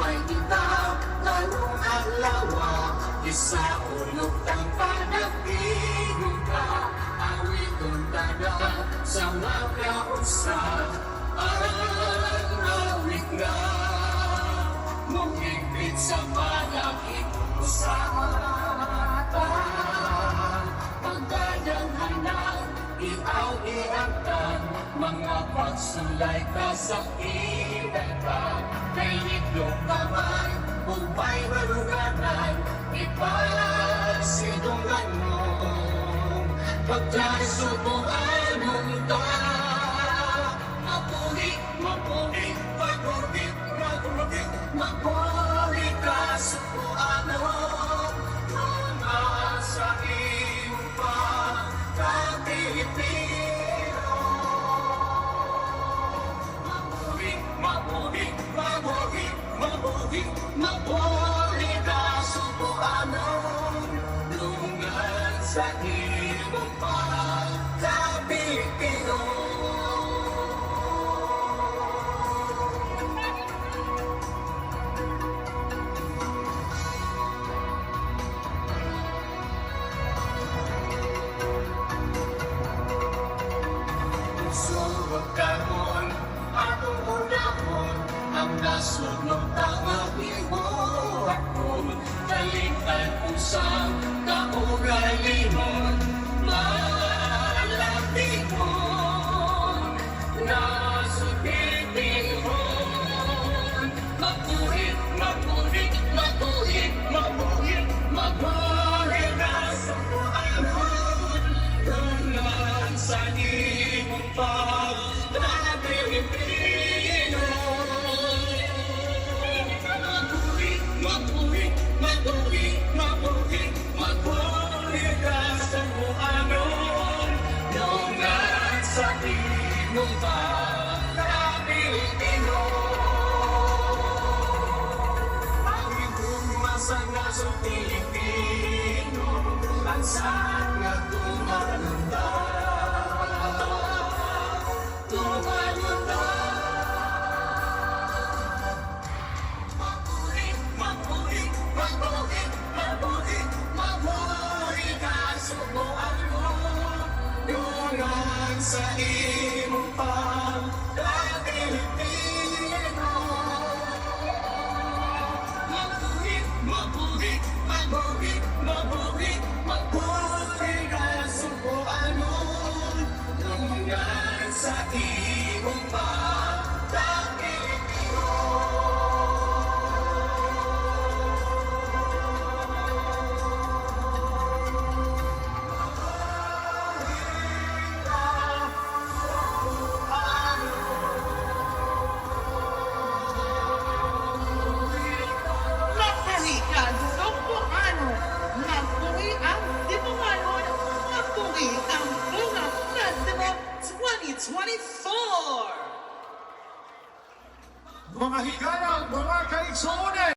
Kalipay kita karong adlaw. Isaulog tang panagbigon ka. Awiton ta na sa makausa. Ang awit nga muhigpit sa panaghiusa ta. Pagdadaghanan, iaw-iagtan, mga pagsulay ka sa ta. Kay itlog ka man, ug may baruganan, ipagsidungan mo. Pagkasubuan ta, mabuhi, mabuhi, mabuhi, mabuhi, mabuhi ka Sugboanon. Mga sa iyong pagka-Pilipino. Mabuhi, mabuhi, mabuhi, mabuhi, mabuhi ka Sugboanon. Dungan sa imong pagka-Pilipino. Sugod karon atong unahon ang nasudnong tama gibuhaton, kalimtan usab kaugalingon, malapikon nasud Pilipinhon. Mabuhi, mabuhi, mabuhi, mabuhi, mabuhi na Sugboanon. Dungan sa imong pagka-Pilipino. Mabuhi, mabuhi, mabuhi, mabuhi, mabuhi ka Sugboanon. Dungan sa imong pagka-Pilipino. Ang higugma sa nasod Pilipino, ang nga tumanon ta, tumanon ta. Mabuhi, mabuhi, mabuhi, mabuhi, mabuhi ka Sugboanon. Dungan sa imong pagka-Pilipino. Mabuhi, mabuhi, mabuhi, mabuhi, mabuhi ka Sugboanon. Dungan sa imong pagka-Pilipino. Mabuhi ka, Sugboanon! Mabuhi ang Sibunganon! Mabuhi ang Bunga Festival 2024! Mga higala, mga kaigsuonan!